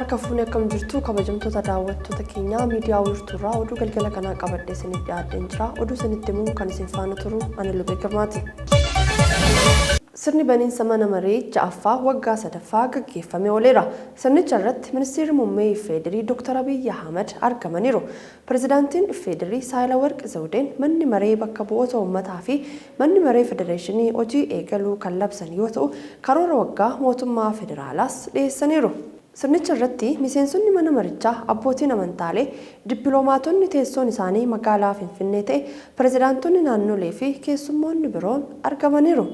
Harka fuunee akkam jirtu kabajamtoota daawwattoota keenyaa miidiyaa wiirtuurraa oduu galgala kanaa qabadhee isiniif dhiyaadheen jira. Oduu isinitti himuun kan isin faana turu ani Lubee Girmaati. Sirni baniinsa mana maree 6ffaa waggaa 3ffaa gaggeeffamee ooleera. Sirnicha irratti Ministeerri Muummee FDRI Dr. Abiyyi Ahimad argamaniiru. Pirezidaantiin FDRI Saahilawarq Zawudeen manni maree bakka bu'oota uummataa fi manni maree federeeshinii hojii eegaluu kan labsan yoo ta'u, karoora waggaa mootummaa federaalaas dhiyeessaniiru. Sirnicha irratti miseensonni mana marichaa, abbootiin amantaalee, dippiloomaatonni teessoon isaanii magaalaa Finfinnee ta'e, pirezidaantonni naannolee fi keessummoonni biroon argamaniiru.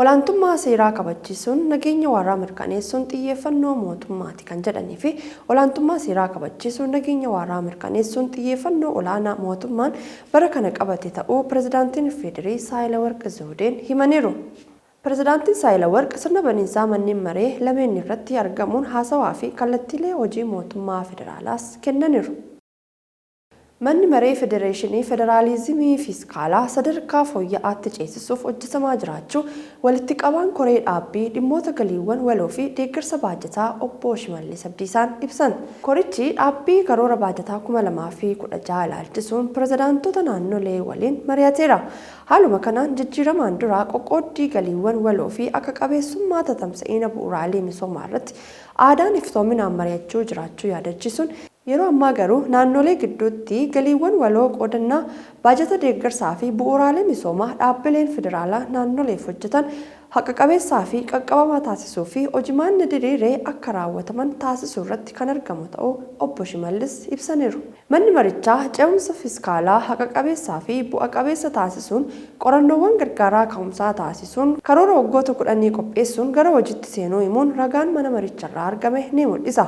Olaantummaa seeraa kabachiisuun nageenya waaraa mirkaneessuun xiyyeeffannoo mootummaati kan jedhanii fi olaantummaa seeraa kabachiisuun nageenya waaraa mirkaneessuun xiyyeeffannoo olaanaa mootummaan bara kana qabate ta'uu Pirezidaantiin FDRI Saahilawarq Zawudeen himaniiru. Pirezidaantiin Saahilawarq sirna baniinsaa manneen maree lameenirratti argamuun haasawaa fi kallattiilee hojii mootummaa federaalaas kennaniiru. Manni Maree Federeeshinii federaaliizimii fiiskaalaa sadarkaa fooyya'aatti ceesisuuf hojjetamaa jiraachuu Walitti Qabaan Koree Dhaabbii Dhimmoota Galiiwwan Waloo fi Deeggarsa Baajataa Obbo Shimallis Abdiisaan ibsan. Korichi dhaabbii karoora baajataa 2016 ilaalchisuun pirezidaantota naannolee waliin mari'ateera. Haaluma kanaan jijjiiramaan dura qoqqooddii galiiwwan waloo fi akka qabeessummaa tatamsa'ina bu'uuraalee misoomaarratti aadaan iftoominaan mari'achuu jiraachuu yaadachiisuun, yeroo ammaa garuu naannolee gidduutti galiiwwan waloo qoodannaa baajata deeggarsaa fi bu'uuraalee misoomaa dhaabbileen federaalaa naannoleef hojjetan haqa qabeessaa fi qaqqabamaa taasisuu fi hojimaanni diriire akka raawwataman taasisuurratti kan argamu ta'uu Obbo Shimallis ibsaniiru. Manni marichaa ce'umsa fiiskaalaa haqa qabeessaa fi bu'a qabeessa taasisuun qorannoowwan gargaaraa ka'umsaa taasisuun karoora waggoota kudhanii qopheessuun gara hojiitti seenuu himuun ragaan mana maricharraa argame ni mul'isa.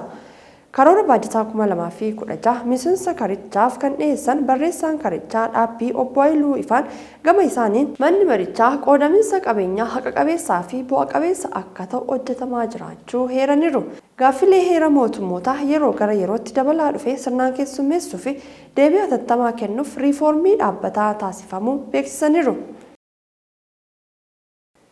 Karoora baajataa 2016 miseensa karichaaf kan dhiyeessan barreessaan karichaa dhaabbii obbo Hayiluu Ifaan gama isaaniin, manni marichaa qoodaminsa qabeenyaa haqa qabeessaa fi bu'a qabeessa akka ta'u hojjetamaa jiraachuu heeraniiru. Gaaffilee heera mootummootaa yeroo gara yerootti dabalaa dhufe sirnaan keessummeessuu fi deebii hatattamaa kennuuf riifoormii dhaabbataa taasifamuu beeksisaniiru.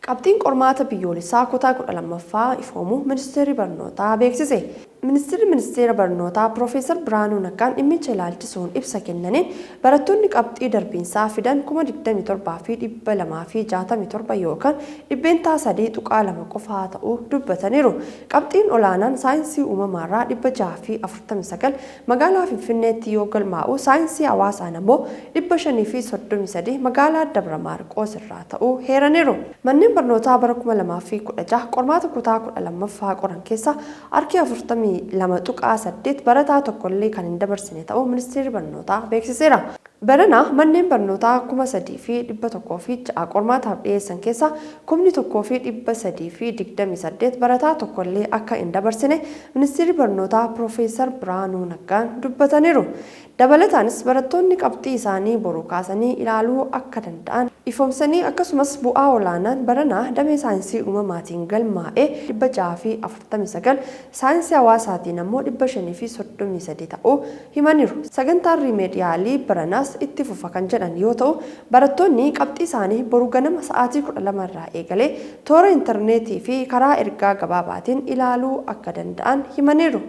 Qabxiin qormaata biyyoolessaa kutaa 12ffaa ifoomuu Ministeerri Barnootaa beeksise. Ministirri Ministeera Barnootaa Piroofeesar Birhaanuu Naggaan dhimmicha ilaalchisuun ibsa kennaniin, barattoonni qabxii darbiinsaa fidan 27,267 yookaan %3.2 qofaa ta'uu dubbataniiru. Qabxiin olaanaan saayinsii uumamaarraa 649 magaalaa Finfinneetti yoo galmaa'u, saayinsii hawaasaan ammoo 533 magaalaa Dabra Maarqoos irraa ta'uu heeraniiru. Manneen barnootaa bara 2016 qormaata kutaa 12ffaa qoran keessaa harki 42.8 barataa tokkollee kan hin dabarsine ta'uu Ministeerri Barnootaa beeksiseera. Barana manneen barnootaa 3,106 qormaataaf dhiyeessan keessaa kumni 1 fi 328 barataa tokkollee akka hin dabarsine Ministirri Barnootaa Piroofeesar Birhaanuu Naggaan dubbataniiru. Dabalataanis barattoonni qabxii isaanii boruu kaasanii ilaaluu akka danda'an ifoomsanii akkasumas bu'aa olaanaan barana damee saayinsii uumamaatiin galmaa'e 649, saayinsii hawaasaatiin ammoo 533 ta'uu himaniiru. Sagantaan riimeediyaalii baranaas itti fufa kan jedhan yoo ta'u, barattoonni qabxii isaanii boru ganama sa'aatii 12 irraa eegalee toora intarneetii fi karaa ergaa gabaabaatiin ilaaluu akka danda'an himaniiru.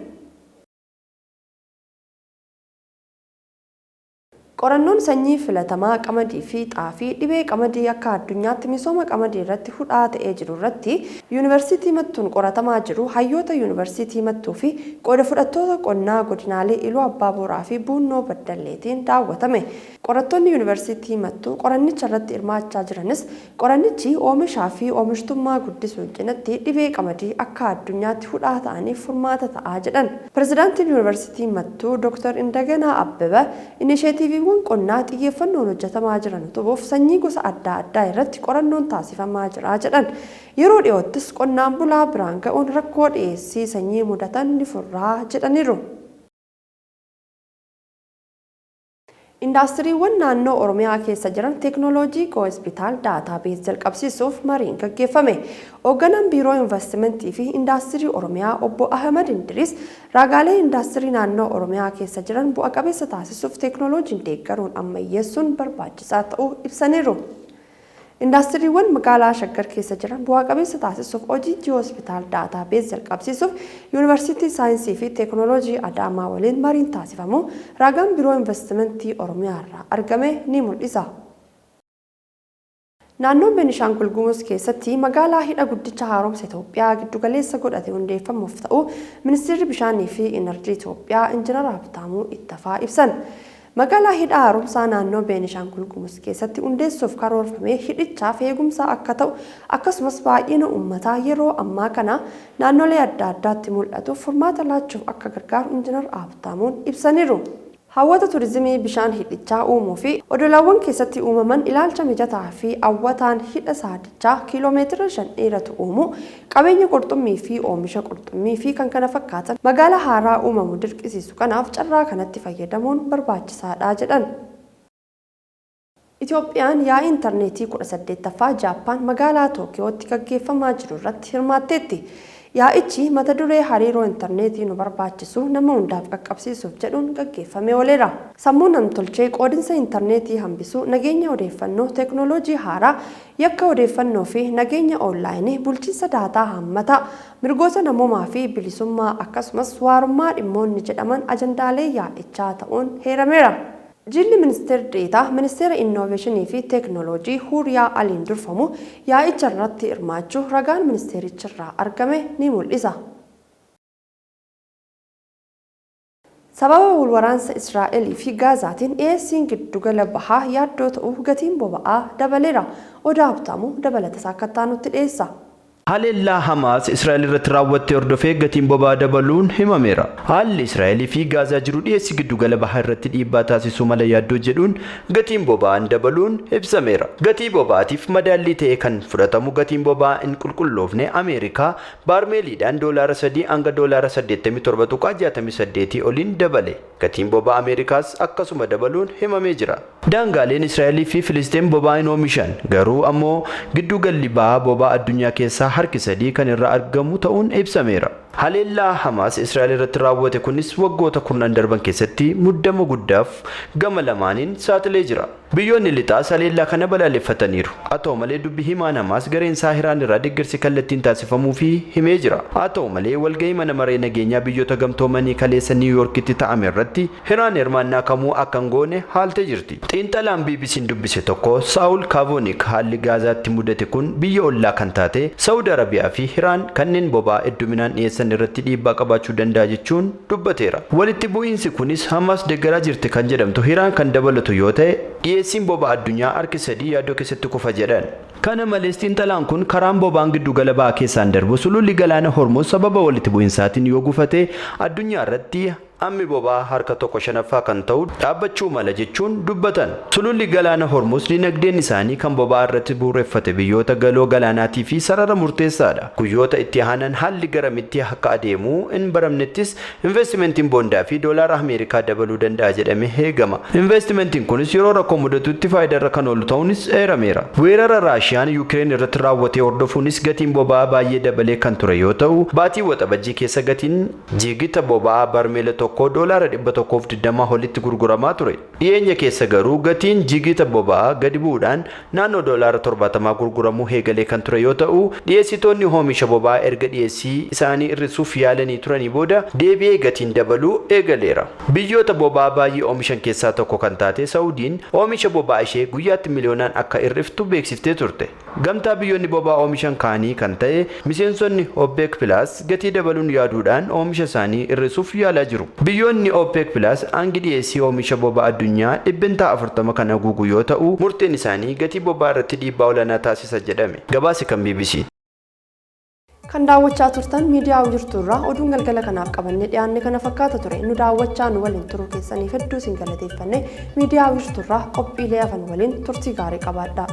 Qorannoon sanyii filatamaa qamadii fi xaafii dhibee qamadii akka addunyaatti misooma qamadii irratti hudhaa ta'ee jiru irratti Yuunivarsiitii Mattuun qoratamaa jiru hayyoota Yuunivarsiitii Mattuu fi qooda fudhattoota qonnaa godinaalee Iluu Abbaa Booraa fi Buunnoo Baddalleetiin daawwatame. Qorattoonni Yuunivarsiitii Mattuu qorannicha irratti hirmaachaa jiranis Qorannichi oomishaa fi oomishtummaa guddisuun cinatti dhibee qamadii akka addunyaatti hudhaa ta'aniif furmaata ta'a jedhan. Pirezidaantiin Yuunivarsiitii Mattuu Dooktar Indaganaa Abbebe inisheetiiviiwwan qonnaa xiyyeeffannoon hojjetamaa jiran utubuuf sanyii gosa addaa addaa irratti qorannoon taasifamaa jira jedhan. Yeroo dhiyoottis qonnaan bulaa biraan ga'uun rakkoo dhiyeessii sanyii mudatan ni furra jedhaniiru. Indaastiriiwwan naannoo Oromiyaa keessa jiran teeknooloojii Goospitaal Daataa Beez jalqabsiisuuf mariin gaggeeffame. Hoogganaan Biiroo Invastimantii fi Indaastirii Oromiyaa Obbo Ahimad Indiriis raagaalee indaastirii naannoo Oromiyaa keessa jiran bu'a qabeessa taasisuuf teeknooloojiin deeggaruun ammayyeessuun barbaachisaa ta'uu ibsaniiru. Indaastiriiwwan magaalaa Shaggar keessa jiran bu'aa qabeessa taasisuuf hojii geospatial database jalqabsiisuuf Yuunivarsiitii Saayinsii fi Teekinooloojii Adaamaa waliin mariin taasifamu ragaan Biiroo Investimentii Oromiyaa irraa argame ni mul'isa. Naannoon Beenishaangul Gumuz keessatti magaalaa hidha guddicha haaromsa Itoophiyaa giddugaleessa godhate hundeeffamuuf ta'u Ministeerri Bishaanii fi Inerjii Itoophiyaa Injiinar Habtaamuu Ittafaa ibsan. Magaalaa hidha haaromsaa naannoo Beenishaangul Gumuz keessatti hundeessuuf karoorfame hidhichaaf eegumsa akka ta'u, akkasumas baay'ina uummataa yeroo ammaa kana naannolee adda addaatti mul'atuuf furmaata laachuuf akka gargaaru Injiinar Habtaamuun ibsaniiru. Hawwata turizimii bishaan hidhichaa uumuu fi odolawwan keessatti uumaman ilaalcha mijataa fi hawwataan hidha saadichaa kiiloomeetira 5 dheeratu uumuu, qabeenya qurxummii fi oomisha qurxummii fi kan kana fakkaatan magaalaa haaraa uumamu dirqisiisu kanaaf carraa kanatti fayyadamuun barbaachisaadha jedhan. Itoophiyaan yaa'ii intarneetii 18ffaa Jaappaan magaalaa Tookiyootti gaggeeffamaa jiru irratti hirmaatteetti. Yaa'ichi mata duree hariiroo intarneetii nu barbaachisu nama hundaaf qaqqabsiisuuf jedhuun gaggeeffamee ooleera. Sammuu namtolchee, qoodinsa intarneetii hambisuu, nageenya odeeffannoo, teekinooloojii haaraa, yakka odeeffannoo fi nageenya oonlaayinii, bulchiinsa daataa hammataa, mirgoota namoomaa fi bilisummaa, akkasumas waarummaa dhimmoonni jedhaman ajandaalee yaa'ichaa ta'uun heerameera. Jilli Ministeera Deetaa Ministeera Innoveeshinii fi Teekinooloojii Huuriyaa Aliin durfamu yaa'icha irratti hirmaachuu ragaan ministeericharraa argame ni mul'isa. Sababa walwaraansa Israa'elii fi Gaazaatiin dhiyeessiin giddugala bahaa yaaddoo ta'uu gatiin boba'aa dabaleera. Odaa Habtaamuu dabalata isaa akka nutti dhiyeessa. Haleellaa Hamaas Israa'el irratti raawwatte hordofee gatiin boba'aa dabaluun himameera. Haalli Israa'elii fi Gaazaa jiru dhiyeessii giddugala bahaa irratti dhiibbaa taasisuu mala yaaddoo jedhuun gatiin boba'aan dabaluun ibsameera. Gatii boba'aatiif madaallii ta'e kan fudhatamu gatiin boba'aa hin qulqulloofne Ameerikaa baarmeeliidhaan $3 hanga $87.68 oliin dabale. Gatiin boba'aa Ameerikaas akkasuma dabaluun himamee jira. Daangaaleen Israa'elii fi Filisteen boba'aa hin oomishan, garuu ammoo giddugalli bahaa boba'aa addunyaa keessaa harki sadii kan irraa argamu ta'uun ibsameera. Haleellaa Hamaas Israa'el irratti raawwate kunis waggoota 10 darban keessatti muddama guddaaf gama lamaaniin saaxilee jira. Biyyoonni lixaas haleellaa kana balaaleffataniiru. Haa ta'u malee, dubbi himaan Hamaas gareen isaa Iraan irraa deeggarsi kallattiin taasifamuu fi himee jira. Haa ta'u malee, walgahii mana maree nageenyaa biyyoota gamtoomanii kaleessa Niiw Yoorkitti ta'ame irratti Iraan hirmaannaa kamuu akka hin goone haaltee jirti. Xiinxalaan BBC'n dubbise tokko Saawul Kaavoonik haalli Gaazaatti mudate kun biyya ollaa kan taate Saawud Arabiyaa fi Iraan kanneen boba'aa hedduminaan dhiyeessan irratti dhiibbaa qabaachuu danda'a jechuun dubbateera. Walitti bu'iinsi kunis Hamaas deeggaraa jirti kan jedhamtu Iraan kan dabalatu yoo ta'e, dhiyeessiin boba'aa addunyaa harki sadii yaaddoo keessatti kufa jedhan. Kana malees, xiinxalaan kun karaan boba'aan giddugala bahaa keessaan darbu sululli galaana Hormuz sababa walitti bu'iinsaatiin yoo gufate, addunyaa irratti hammi boba'aa harka tokko shanaffaa kan ta'u dhaabbachuu mala jechuun dubbatan. Sululli galaana Hormuz dinagdeen isaanii kan boba'aa irratti bu'uureffate biyyoota galoo galaanaatii fi sarara murteessaadha. Guyyoota itti aanan haalli garamitti akka adeemu hin baramnettis investimentiin boondaa fi doolaara Ameerikaa dabaluu danda'a jedhamee eegama. Investimentiin kunis yeroo rakkoo mudatutti faayidaarra kan oolu ta'uunis eerameera. Weerara Raashiyaan Yuukireen irratti raawwatee hordofuunis gatiin boba'aa baay'ee dabalee kan ture yoo ta'u, baatii Waxabajjii keessa gatiin jiigita boba'aa barmeela tokko $120 olitti gurguramaa ture. Dhiyeenya keessa garuu gatiin jiigita boba'aa gadi bu'uudhaan naannoo $70 gurguramuu eegalee kan ture yoo ta'u, dhiyeessitoonni oomisha boba'aa erga dhiyeessii isaanii hir'isuuf yaalanii turanii booda deebi'ee gatiin dabaluu eegaleera. Biyyoota boba'aa baay'ee oomishan keessaa tokko kan taate Saawudiin oomisha boba'aa ishee guyyaatti miliyoonaan akka hir'iftu beeksiftee turte. Gamtaa biyyoonni boba'aa oomishan kaanii kan ta'e miseensonni OPEC Plus gatii dabaluun yaaduudhaan oomisha isaanii hir'isuuf yaalaa jiru. Biyyoonni OPEC Plus hangi dhiyeessii oomisha boba'aa addunyaa 40% kan haguugu yoo ta'u, murteen isaanii gatii boba'aa irratti dhiibbaa olaanaa taasisa jedhame. Gabaasi kan BBC. Kan daawwachaa turtan miidiyaa Wiirtuu irraa oduun galgala kanaaf qabannee dhiyaanne kana fakkaata ture. Nu daawwachaa nu waliin turuu keessaniif hedduu isin galateeffanne, miidiyaa Wiirtuu irraa qophiilee hafan waliin turtii gaarii qabaadha.